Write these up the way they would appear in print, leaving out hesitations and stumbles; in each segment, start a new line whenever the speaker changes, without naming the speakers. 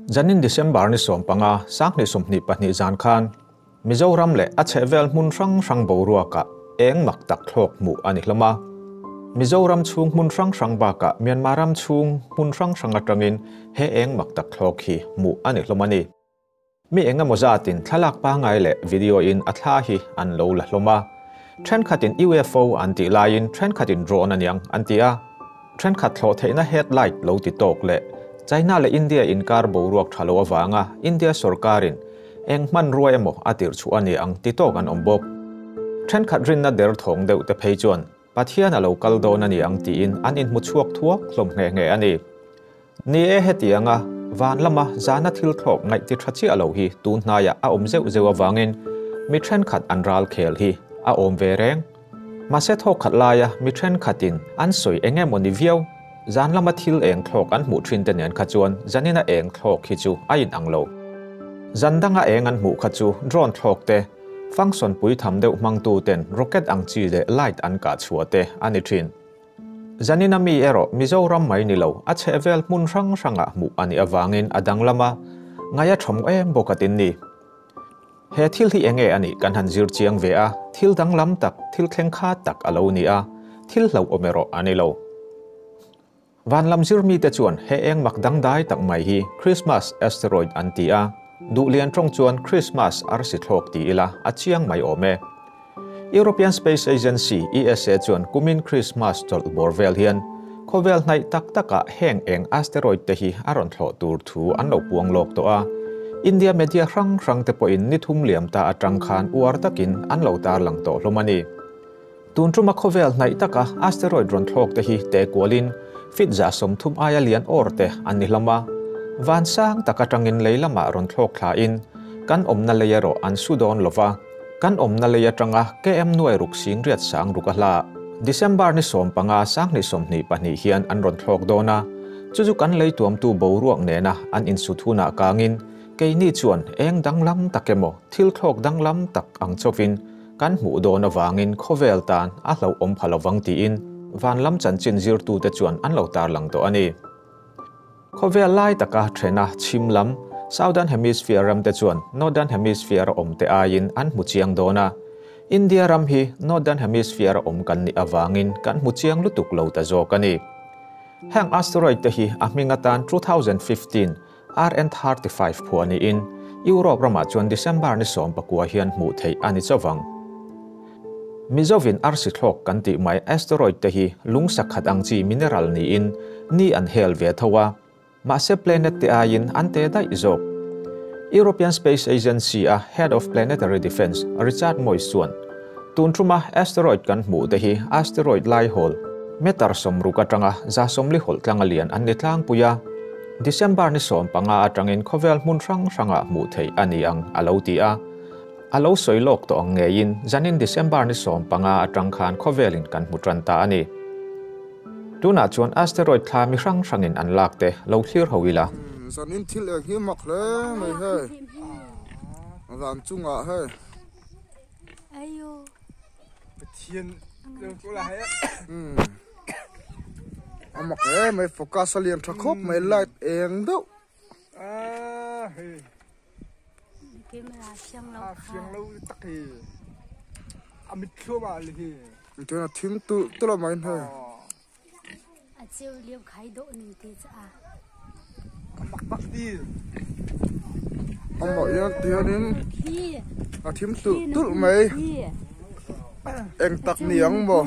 Zanin December ni 15, 2022 zan khan Mizoram leh a chhehvel hmun hrang hrang boruakah eng mak tak thlawk hmuh a ni hlawm a. Mizoram chhung hmun hrang hrang bakah Myanmar ram chhung hmun hrang hrang atangin he eng mak tak thlawk hi hmuh a ni hlawm a ni. Mi engemaw zatin thlalak pangngai leh video in a thla hi an lo la hlawm a. Thenkhatin UFO an tih laiin thenkhatin drone a niang an ti a. Thenkhat thlawh theihna headlight lo ti tawk leh China leh India inkar boruak tha lo avanga India sorkarin eng hmanrua emaw a tirh chhuah a ni ang ti tawk an awm bawk. Thenkhat rinna der thawng deuh te phei chuan Pathian a lo kal dawn a ni ang tiin an inhmu chhuak thuak hlawm nghe nghe a ni. Ni e hetianga van lama zana thil thlawk ngaih ti tha chiah lo hi tun hnaiah a awm zeuh zeuh avangin mi thenkhat an ral khel hi a awm ve reng. Mahse thawk khat laia mi thenkhatin an sawi eng emaw ni viau, zan lama thil eng thlawk an hmuh thin te nen kha chuan zanina eng thlawk hi chu a inang lo. Zan danga eng an hmuh kha chu drone thlawk te, function pui tham deuh hmangtu ten rocket ang chi leh light an kah chhuah te a ni thin. Zanina mi erawh Mizoram mai ni lo, a chhehvel hmun hrang hrangah hmuh a nih avangin a danglam a, ngaih a thawm em bawk a tin ni. He thil hi enge a nih kan han zir chiang ve a, thil danglam tak, thil thleng kha tak a lo ni a, thil hlauhawm erawh a ni lo. Van lam zir mite chuan he eng mak dangdai tak mai hi Christmas asteroid an ti a, duhlian tawng chuan Christmas arsi thlawk ti ila a chiang mai awm e. European Space Agency, ESA, chuan kumin Christmas chawlh bawr vel hian khawvel hnaih tak takah heng eng asteroid te hi a rawn thlawh tur thu an lo puang lawk tawh a. India media hrang hrang te pawhin ni thum liam ta atang khan uar takin an lo tarlang tawh hlawm a ni. Tun tuma khawvel hnaih taka asteroid rawn thlawk te hi te kualin feet 30 aia lian awr te an ni hlawm a. Van sang tak atangin lei lamah rawn thlawk thlain kan awmna lei erawh an su dawn lova. Kan awmna lei atanga KM nuai ruk sing riat sang ruk a hla. December ni 15 2022 hian an rawn thlawk dawn a, chu chu kan lei tuamtu boruak nena an insut hunah kangin keini chuan eng danglam tak emaw thil thlawk danglam tak ang chawin kan hmuh dawn avangin khawvel tan a hlauhawm pha lovang tiin van lam chanchin zirtute chuan an lo tarlang tawh a ni. Khawvel lai taka thena chhim lam Southern Hemisphere ram te chuan Northern Hemisphere a awm te aiin an hmu chiang dawn a. India ram hi Northern Hemisphere a awm kan nih avangin kan hmu chiang lutuk lo ta zawk a ni. Heng asteroid te hi a hming atan 2015 RN35 phuah niin Europe ramah chuan December ni 19 hian hmuh theih a ni chawang. Mizovin arsi thlawk kan tih mai asteroid te hi lung sakhat ang chi mineral niin ni an hel ve tho a, mahse planet te aiin an te daih zawk. European Space Agency a Head of Planetary Defence Richard Moyes chuan tun thuma asteroid kan hmuh te hi asteroid lai hawl meter 60 atanga 140 hawlh tlanga lian an ni tlangpui a, December ni 15 atangin khawvel hmun hrang hrangah hmuh theih a ni ang a lo ti a. A lo sawi lawk tawh ang ngeiin zanin December ni 15 atang khan khawvelin kan hmu tan ta a ni. Tunah chuan asteroid thla mi hrang hrangin an lak te lo thlir ho ila.
Zanin thil eng hi mak hle mai hei. Van chungah hei.
Ayo.
Pathian lo chu la hei.
A mak hle mai focus a lian tha khawp mai light eng deuh.
Ah hei.
Camera siang lo
A siang lo tak hi. A mit thluam ah le hi.
Chuan a thim tulh tulh a mai hei.
A cheu liu khai dawh ning te cha a.
A mak tak ti.
A mah hian tihianin a thim tulh tulh mai. Eng tak ni ang maw.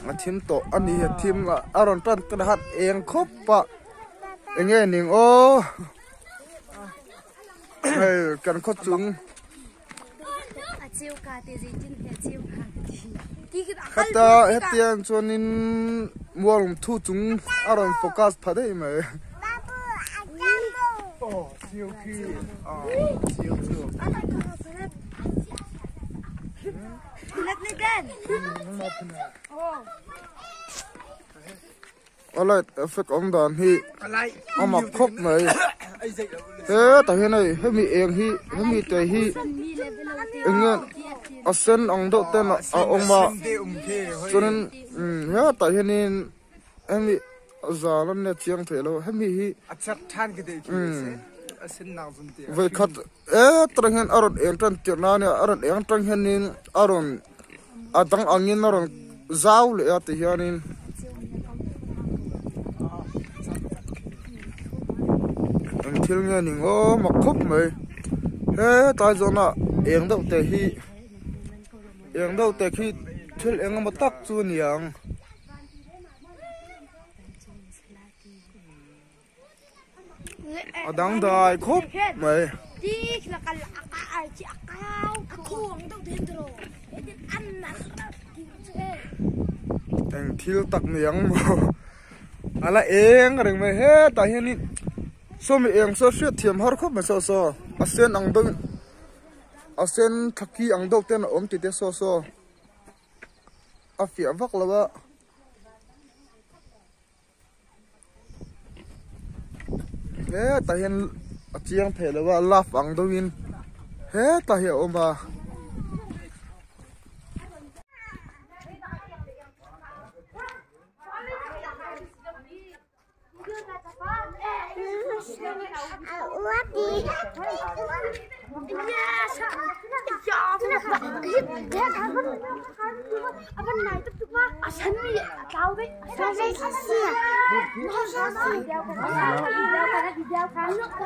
A thim tawh a ni a thim a rawn tan tan hat eng khawp a eng nge ning aw hei kan khaw chung heta hetiang chuanin mualawm thu chung a rawn focus pha daih mai. A light effect awm dan hi a mak khawp mai he tah hian hei hemi eng hi hemi te hi. Eng nge a sen ang deuh ten a awm a chuanin hetah hianin hemi zan an nia chiang theih lo hemi hi vawikhat hetah hian a rawn eng tan tirh na ania a rawn eng atang hianin a rawn a dang angin a rawn zau leh a ti hianin. Eng thil nge ni ngawm a khawp mai hetlai zawn ah eng deuh te hi eng deuh te khi thil eng emaw tak chu a ni ang. A dangdai khawp mai. Eng thil tak ni ang maw a la eng reng mai hetah hianin sawmi eng saw hriat thiam har khawp mai saw saw a sen ang deuh a sen thaki ang deuh ten a awm tih te saw saw a fiah vak lo a. Hetah hian a chiang thei lo a love ang deuhin hetah hi a awm a.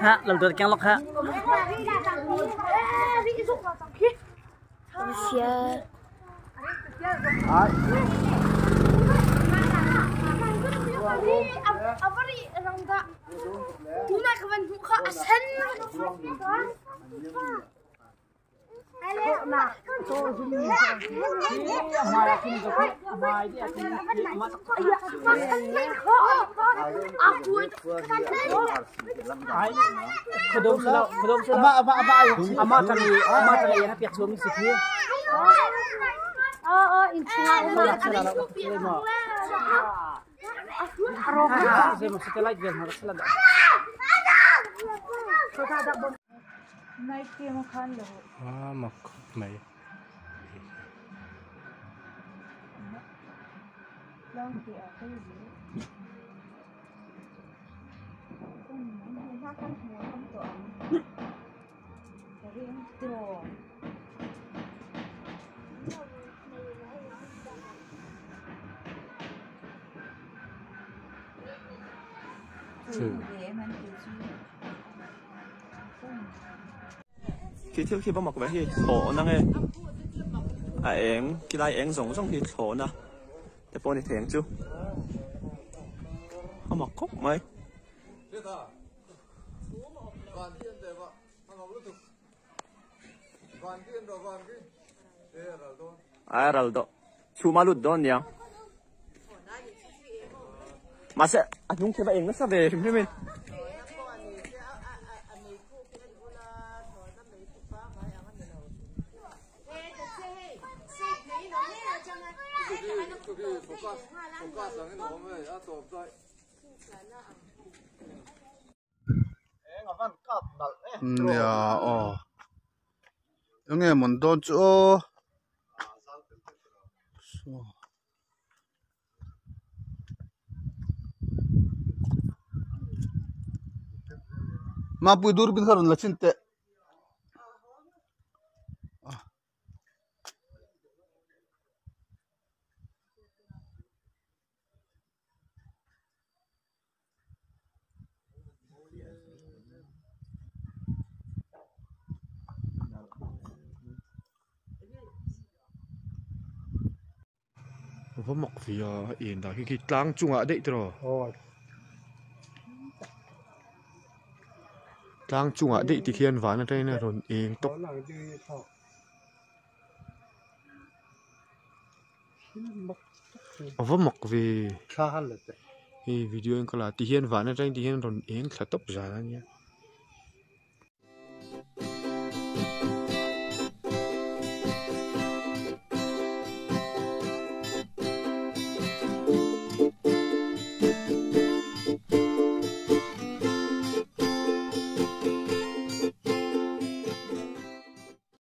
Ha lam tuat keng lok ha.
Mak khawp mai.
Khi thil khi va mak ve hi thlawhna nge a eng khilai eng zawng zawng hi thlawhna te pawh a ni thei ang chu a mak khawp mai. A ral dawh chhuma lut dawn nia mahse a hnung khi va eng nasa ve hrim hrim in.
Nia aw enge mawn dawn chu aw mapui durbin kha rawn la chhin teh.
Va mak ve a a en dah khi khi tlang chungah daih tiraw tlang chungah daih ti khian van atangin a rawn eng tawp. A va mak ve hei video in ka la ti hian van atang ti hian rawn eng thla tawp zan a nia.